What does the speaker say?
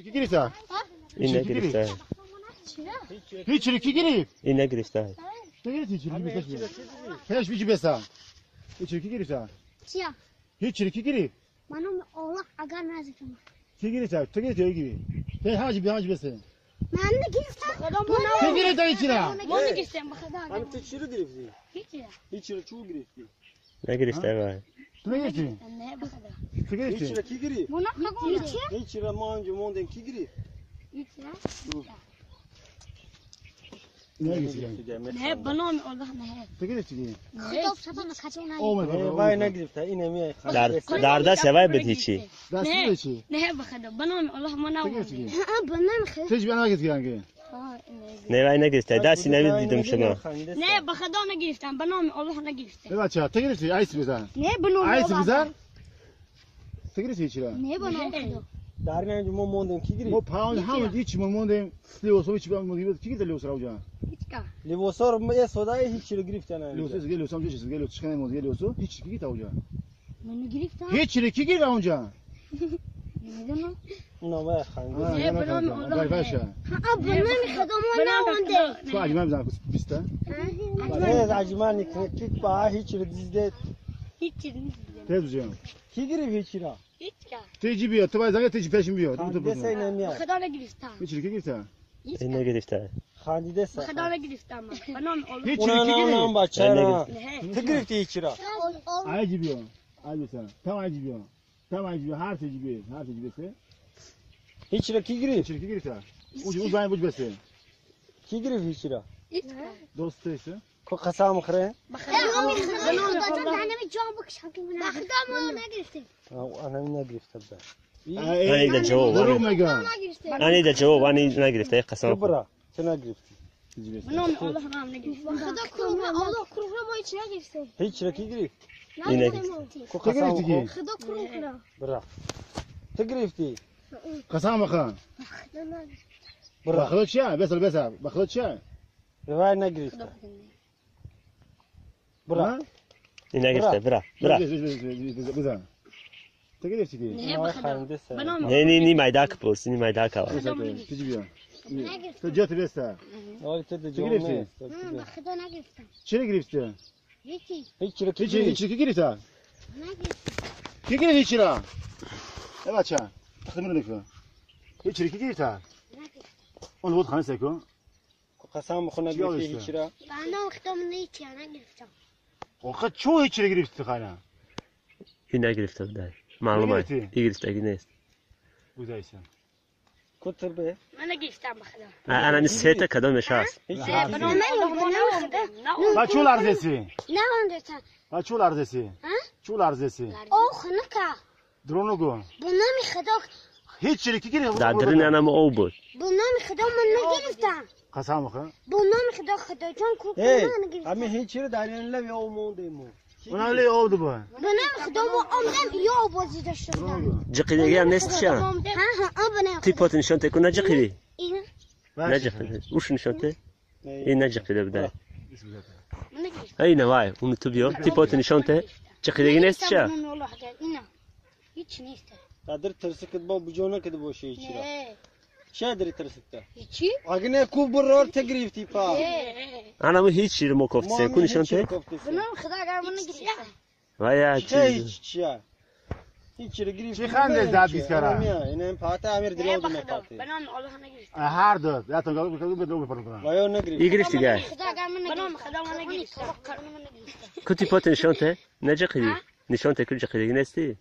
کی گرفته؟ این نگرفته. هیچ کی گرفت؟ این نگرفته. تو گرفتی چی؟ پیش بیچی بسا. هیچ کی گرفته؟ چیا؟ هیچ کی گرفت؟ منم الله اگر نزدم. کی گرفته؟ تو گرفتی گیری. ته حاجی بی حاجی بسه. من نگرفتم. کی گرفته هیچ را؟ من نگرفتم بخدا. من تو چی رو گرفتی؟ هیچ. هیچ رو چو گرفتی؟ نگرفته وای. تو نگرفتی؟ نه بخدا. تو گرفتی؟ هیچ را کی گرفت؟ من نگرفتم. هیچ را ما اونجا موندیم کی گرفت؟ هیچ. نه نه بنام الله نه. تو گرفتی؟ خدا سبحان کچونه. وای نگرفته اینه می در دست وای بد هیچی. دست هیچی. نه بخدا بنام الله ما نه. بنام خدا. تج بنا گرفتی؟ نه وای نگرفته دستی نمیدیدم شما. نه بخدا نگرفتم بنام الله نگرفتم. بچا تو گرفتی ایس بزن. نه بنام ایس بزن. تو گرفتی چرا؟ نه بنام خدا. در اینجا ما موندیم کی گرفت؟ ما پاون هم هیچ ما موندیم لیوسو هیچ ما موندیم کی گرفت لیوسو راوجا؟ لیوسو رو یه صدای هیچ رو گرفتن. لیوسو دیگه لیوسو هم چیز دیگه لیوسو چیکار موند لیوسو هیچ کی گرفت اونجا؟ من گرفتم. هیچ کی گرفت اونجا؟ نمیدونم. نه ما خنده. نه بنام الله. ها بنام خدا ما نمونده. تو عجیبه میزنم 20 تا. نه عجیبه نیست کی با هیچ رو دیده. هیچ نیست. تیز کی گرفت هیچ را؟ هیچ کا. تیجی بیا تو باید زنگ تیجی پیشم بیا. خدا نگرفتم. هیچ کی گرفته؟ این نگرفته. خندیده سر. خدا نگرفتم. بنام الله. هیچ کی گرفت؟ بچه را. تو گرفتی هیچ را؟ عجیبه. عجیبه. تمام عجیبه. تمام عجیبه. هر تیجی هر تیجی بسه. هیچ را کی گرفت؟ هیچ کی گرفته؟ اون زنگ بود بسه. کی گرفت هیچ را؟ هیچ. دوست است. کو قسم خره؟ انا نگرفته بودم. انا جواب انا جواب انا نگرفته قسم. برا تو نگرفتی. بنام الله هم نگرفت. خدا کرونا الله کرونا ما هیچ نگرفته. هیچ را کی گرفت؟ این نگرفت. کو قسم خدا کرونا. برا تو گرفتی. قسم بخواه. برا خدا چیه؟ بس بس بخدا چیه؟ روای نگرفته. برا این نگرفته برا برا. بزن. تو گرفتی؟ نه بخدا. نه نه نی میداک پرس نی میداک آوا. تجی بیا. تو جات بسته. آره تو گرفتی؟ نه بخدا نگرفتم. چرا گرفتی؟ هیچی. هیچ را هیچ هیچ کی گرفته؟ نگرفتم. کی گرفت هیچ را؟ ای بچه تخمین نکن. هیچ کی گرفته؟ اون بود خانه سکو. قسم بخور نگرفتی هیچ را؟ بنام خدا من هیچ نگرفتم. آخه چو هیچ را گرفتی خانه؟ این نگرفته بوده. معلومه. این گرفتگی نیست. بودایسن. کتبه. من نگرفتم بخدا. انا سه تا کدامش هست؟ نه بنام با چو لرزسی؟ نه اون با چو لرزسی؟ چو لرزسی؟ اوه نکا. درونو گو. بنام خدا. هیچ چیزی کی گرفت؟ در درون انا او بود. بنام خدا من نگرفتم. قسم بخور. بنام خدا خدا جان کو من نگرفتم. همین هیچ چیزی در این لب یا موندیم. اون لی آب دو با. بنام خدا ما آمدم یا بازی داشتم. جقیدگی هم نیست چه؟ ها ها آب تی پات نشان تکون نجقیدی؟ این نجقیدی. اوش نشان ته؟ این نجقیده بوده. ای نه وای اون تو بیا تی پات نشان ته جقیدگی نیست چه؟ هیچ نیست. قدر ترسکت با بجونه کد باشه هیچ را. چه داری ترسکت؟ هیچی؟ اگه نه کو برار تگرفتی پا. انا مو هیچ رو مکفت کو نشان ته؟ بنام خدا اگر من نگرفتم. وای چه هیچ چیه؟ هیچ رو گرفتی. چی خنده زد بیسکارا؟ اینم پاته امیر دلو دو پاته. بنام الله نگرفت. هر دو یا تو گلو گلو بدو بپرم. وای نگرفت. ای گرفتی گای. خدا اگر من بنام خدا من نگرفتم. کتی پات نشان ته؟ نجقیدی. نشان ته کل جقیدگی نیستی؟